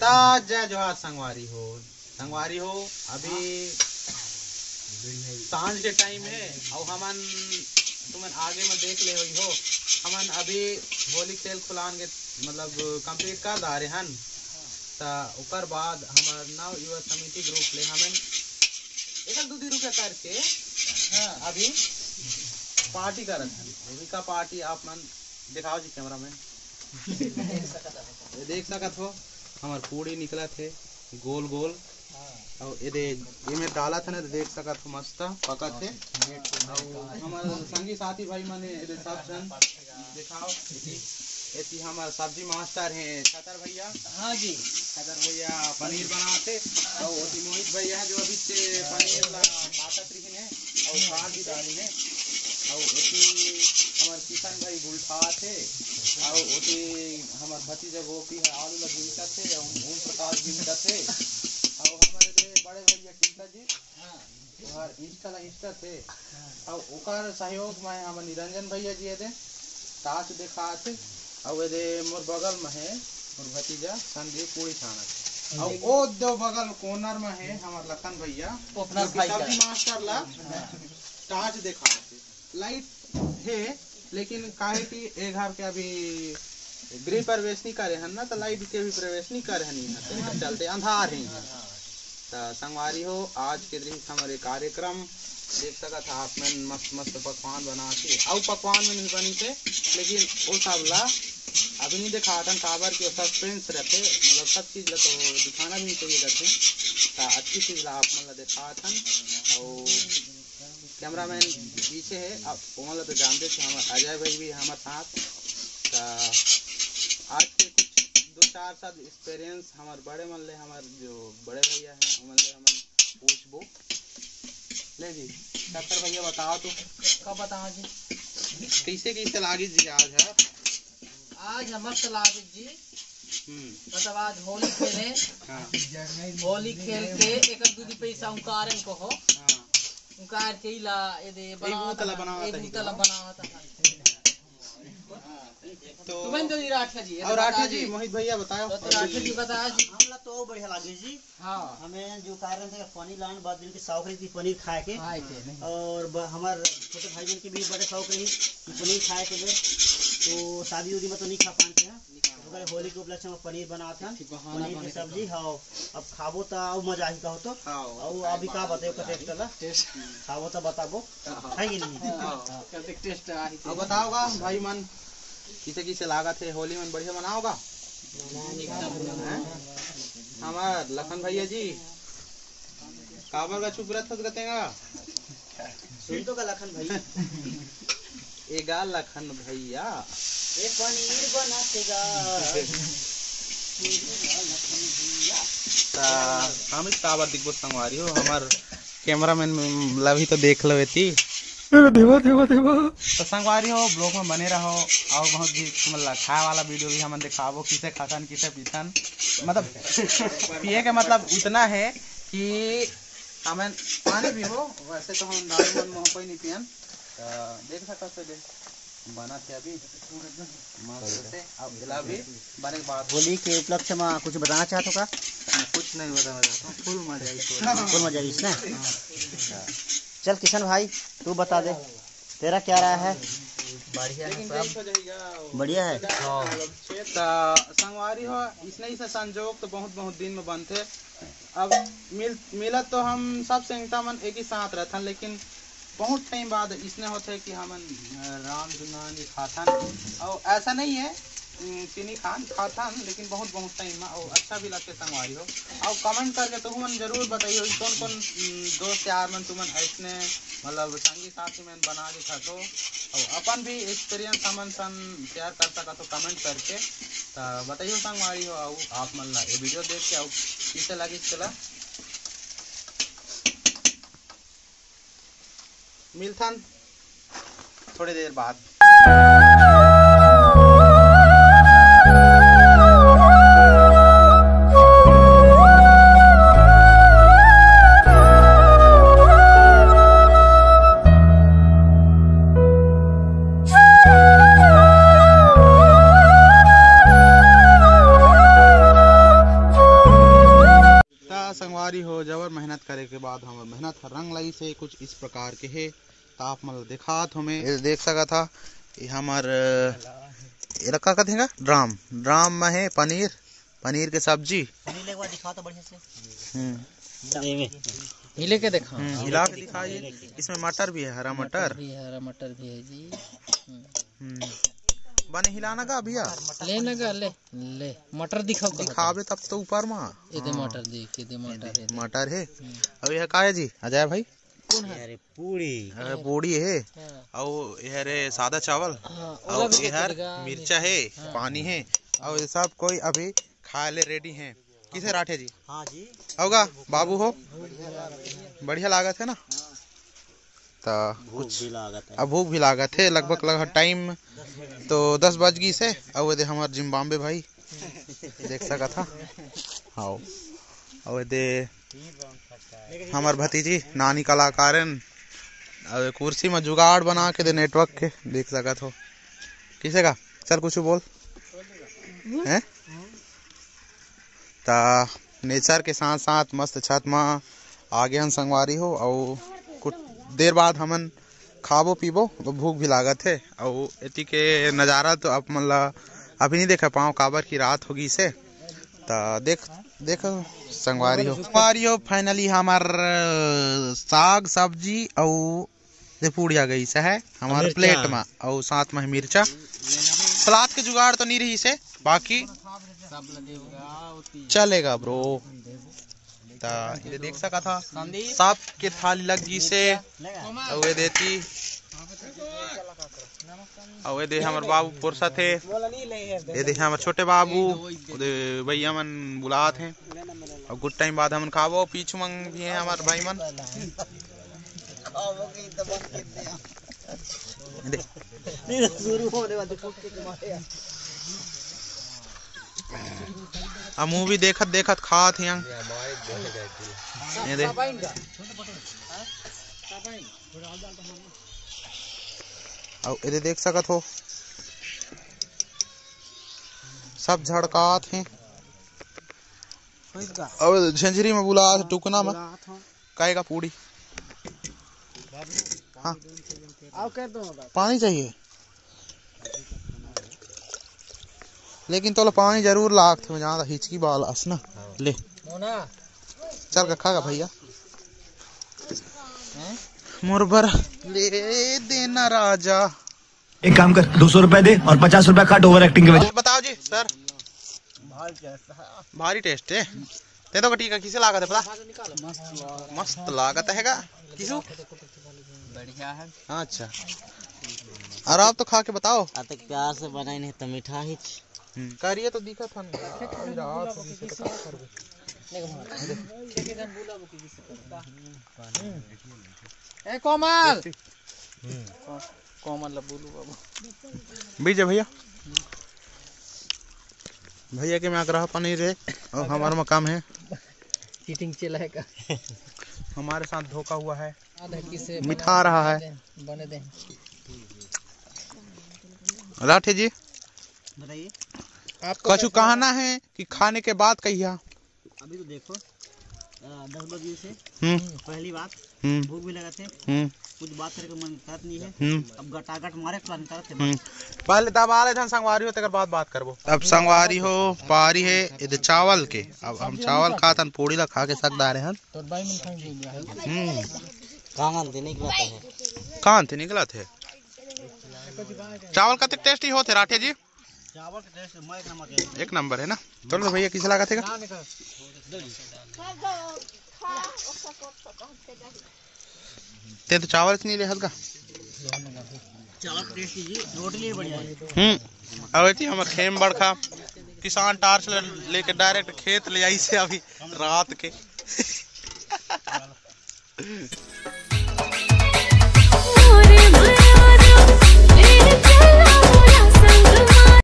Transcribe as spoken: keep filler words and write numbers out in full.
ता जय जोहार संगवारी हो। संगवारी हो, अभी सांझ के टाइम है और हमन, तुमन आगे में देख ले होई हो, हमन अभी होली खेल खुलान के मतलब कंप्लीट कर डारे हन। ता ओकर बाद हमर नव युवा समिति ग्रुप ले हमन एक दो रुपया करके, हाँ, अभी पार्टी करत हन। अभी का पार्टी आप मन दिखाओ जी, कैमरामैन। ये देख सकत हो, हमर पूड़ी निकलत हे गोल गोल। अउ एदे, एमे डालत हे ना, तो देख सकत हो, मस्त पकत हे। अउ हमर संगी साथी भाई मन, एदे सब झन दिखाओ। एती, एती हमर सब्जी मास्टर हे छतर भैया। हाँ जी। छतर भैया पनीर बनाते, अउ ओती मोहित भैया जो अभी से पनीर ला काटत रहिन हे, अउ काट भी डालिन हे। अउ ओती हमर किशन भाई गुलठात हे, अउ ओती हमर भतीजा गोपी ह आलू ला भूंजत हे, अउ ओम प्रकाश भूंजत हे, अउ हमर एदे बड़े भैया टीका जी, हाँ। ओहर Insta ला खींचत हे, हाँ। अउ ओकर सहयोग में हमर निरंजन भैया जी एदे टाच देखात हे, अउ एदे मोर बगल में हे मोर भतीजा संदीप पूड़ी छानत हे, अउ ओ दो बगल कोनर में हे हमर लखन भैया, ओपनर जो कि भाई सब्जी का। मास्टर ला हाँ। टाच देखात हे। लाइट हे, लेकिन काहे कि ए घर के अभी गृह प्रवेश नहीं करे हन ना, तो लाइट के भी प्रवेश नहीं करे हन यहाँ, तो एकर चलते अंधार है यहाँ। तो संगवारी हो, आज के दृश्य हमारे कार्यक्रम देख सकत हा आप मन, मस्त मस्त पकवान बनात हे, अउ पकवान में नहीं बनी थे, लेकिन वो सब ला अभी नहीं दिखात हन, काबर कि वो सस्पेंस रहते, मतलब सब चीज ला तो दिखाना भी नहीं चाहिए रहते। तो अच्छी चीज ला आप मन ला दिखात हन, अउ कैमरामैन पीछे है, आप ओमन ला तो जानते थे, हमर अजय भाई भी हमर साथ। त आज के कुछ दो चार साल एक्सपीरियंस हमर बड़े मन ले, हमर जो बड़े भैया हैं, ओमन ले हमन पूछबो। ले जी, डॉक्टर भैया बताओ तो। का बताओ जी? कैसे, कैसे लागिस जी आज है? आज हम मस्त लागिस जी। हम्म। मतलब आज होली खेले। हाँ। होली खेल के एक दू दी पैसा उंकारे को हो। हाँ। उंकार के इला ये दे ए बूत ला बनावत हे। ए बूत ला बनावत हे। तो तुमन तो राठिया जी, ये और तो राठिया बता जी, जी। मोहित भैया बताओ। तो राठिया जी बता जी। हमला तो बढ़िया लागे जी। हाँ। हमें जो कारण थे पनीर लान बाद दिन के शौक रही थी पनीर खाए के। खाए के, नहीं। और ब-, हमार छोटे भाई बहन के भी बड़े शौक रही कि पनीर खाए के लिए। तो शादी उदी में तो नहीं खा पाते हैं। ओकरे होली के उपलक्ष्य में पनीर बनात हन। एक ठो बहाना पनीर के बने के सब्जी, बा। हाँ। अब खाबो त अउ मजा आही कहो तो। हाँ, अउ खाए अभी का बाद बताए मजा ओकर टेस्ट आही। ला? टेस्ट। खाबो त बताबो। हाँ। है कि नहीं? हाँ। कब तक टेस्ट आही? अब बताओगा भाई मन, किसे किसे लागत है होली मन बढ़िया मनाओगा? एकदम। हैं? हमार लखन भैया जी, काबर का चुप रहत हस गतेंगा? सुन तो का लखन भैया। ए गा लखन भैया। ए पनीर बनाते गा। त हम इस काबर दिखबो संगवारी हो, हमर कैमरामैन ला भी तो देख लो एती। अरे देवा, देवा, देवा। तो संगवारी हो, ब्लॉग में बने रहो, और बहुत भी मतलब खाए वाला वीडियो भी हमन दिखाबो, किसे खाथन, किसे पीथन, मतलब पिए के मतलब इतना है कि हमन पानी पीबो, वैसे तो हम दारू मन मोह कोई नहीं पियन। त देख सकत हो, देख, बनत हे अभी मस्त से। अब एला भी बने के बाद होली के उपलक्ष्य में कुछ बताना चाहत हो का? मैं कुछ नहीं बताना चाहता हूँ, फुल मजा आई। फुल मजा आई ना? हाँ। चल किशन भाई, तू बता दे, तेरा क्या राय है? बढ़िया है सब। बढ़िया है। हाँ। त संगवारी हो, इसने इसे संजोग तो बहुत बहुत दिन में बनते। अब मिल मिलत तो हम सब संगता मन एक ही साथ रहथन, लेकिन बहुत टाइम बाद इसने होथे कि हमन, अ, राम धुन के खाथन। अउ ऐसा नहीं है, उम, चीनी खान खाथन, लेकिन बहुत बहुत टाइम में, अउ अच्छा भी लगथे संगवारी हो। अउ कमेंट करके तुमन जरूर बताइयो कि कौन कौन, उम, दोस्त यार मन तुमन ऐसने मतलब संगी साथी मन बना के खाथो, अउ अपन भी एक्सपीरियंस हमन सन शेयर कर सकत हो कमेंट करके। त बताइयो संगवारी हो, अउ आप मन ला ये वीडियो देख के अउ किसे लगिस तेला। मिलथन थोड़ी देर बाद। अरे हो, जबर मेहनत करे के बाद हमर मेहनत ह रंग लाइस हे। कुछ इस प्रकार के हे, त आप मन ल देखात हो मैं। ये देख सकत हा, ये हमर, अ, एला का कथे गा? ड्राम, ड्राम में हे पनीर, पनीर के सब्जी। पनीर ले एक बार दिखा तो बढ़िया से। हम्म। हिला के देखा। हम्म, हिला के दिखाइए। इसमें मटर भी है, हरा मटर। भी है, हरा मटर भी है जी। हम्म। हम्म। बने हिलाना का भैया? ले ना गा, ले, ले। मटर दिखाओ कहाँ दिखावे तब तो ऊपर मा। ये दे हाँ। मटर देख, ये दे ये मटर दे, है, दे। मटर है। हम्म। अब यह का है जी, अजय भाई? कौन है? अरे पूड़ी। अरे पूड़ी है। हाँ। अउ यह रे सादा चावल। हाँ, अउ ओला भी यह देख लेगा, मिर्चा है, हाँ। पानी है। अउ ये सब कोई अभी खाए ले रेडी है। किसे राठे जी? हाँ जी। होगा बाबू हो? बढ़िया लागत है ना? त भूख कुछ भी लागत है। अब भूख भी लागत है, लगभग, लगभग टाइम तो दस बज गई से। अउ दे हमर जिम्बाब्वे भाई देख सकत हा। हाँ, अउ दे हमर भतीजी नानी कलाकारन, अउ कुर्सी में जुगाड़ बना के दे नेटवर्क के देख सकत हो। किसे का? चल कुछ बोल। हैं? त नेचर के साथ साथ मस्त छत म आगे हन संगवारी हो, अउ कुछ देर बाद हमन खाबो पीबो, तो भूख भी लागत हे। अउ एती के नजारा तो आप मन ला अभी नहीं देखा पाओ, काबर की रात हो गई से। त देख, देख संगवारी हो, संगवारी हो, फाइनली हमर साग सब्जी अउ ये पूड़ी आ गई से है हमारे मिर्चा। प्लेट में, और साथ में है मिर्चा। सलाद के जुगाड़ तो नहीं रही से, बाकी चलेगा ब्रो। ता ये देख सका था, सबके थाली लग गई से। और ये देती, और ये दे हमर बाबू पुरसा थे, ये दे हमर छोटे बाबू, ये दे भैया मन बुलात हैं। और कुछ टाइम बाद हमन खाबो, पीछू मंग भी हैं हमारे भाई मन। दे। नहीं, शुरू होने वाले फुटके के मारे यार। अब मूवी देखत देखत खात हैं। ये दे। अब ये देख सकत हो, सब झड़कात हैं। अब झंझरी में बुलात, टुकना में। काहे का पूड़ी? हाँ। आओ, कर दो बात। पानी चाहिए, लेकिन तोला पानी जरूर लागथे, मैं जानता हिचकी बाल अस ना। ले। मोना। चल का खा का भैया। हैं? मोर बर ले देना राजा। एक काम कर, दो सौ रुपए दे और पचास रुपए काट ओवर एक्टिंग के वजह। बताओ जी सर। भारी टेस्ट है। भारी टेस्ट है। ते तो ठीक है, किसे लागत है पता? मस्त लागत। मस्त लागत है का? किसु? बढ़िया है। हाँ, अच्छा। और आप तो खा के बताओ। आ तो प्यार से बनाई नहीं तो मीठा ही। हम्म, करिए तो दिखा था नहीं। अभी रात से दिखे तो का करबे? ए कोमल। हम्म। को-, कोमल ला बोलू बाबू। बीजे भैया, भैया के में आग्रह पनीर है और हमारे में काम है। चीटिंग चला है का? हमारे साथ धोखा हुआ है। आधा किसे मिठा बना रहा है। दे, बने दे। राठे जी, बताइए। आपको कछु कैसा कहना है कि खाने के बाद कहिया? अभी तो देखो, अ, दस बजे से हम्म। पहली बात, हम्म। भूख भी लगा थे, हम्म। कुछ बात करे के मन करत नहीं है। हम्म। अब गटागट मारे के प्लान करत है। हम्म। पहले दबा ले धन संगवारी हो, तेकर बाद बात करबो। अब संगवारी हो, पारी है, ये दे चावल के। अब हम चावल खातन, पूड़ी ला खा के सकदा रहे हन। तोर बाई मन खाई दे दिया है। हम्म। कांगन ते निकलत है। कान ते निकलत है। चावल कतेक टेस्टी होत है राठे जी? चावल के टेस्ट मैं एक नंबर के। एक नंबर है ना। चलो भैया, किसे लागत है का? ते तो चावल से नहीं ले हल्का। चावल के टेस्ट कीजिए, रोटी लिए बढ़िया है। हम्म। अब एती हमर खेम बड़खा किसान टार्च ले, लेके डायरेक्ट खेत ले आई से अभी रात के।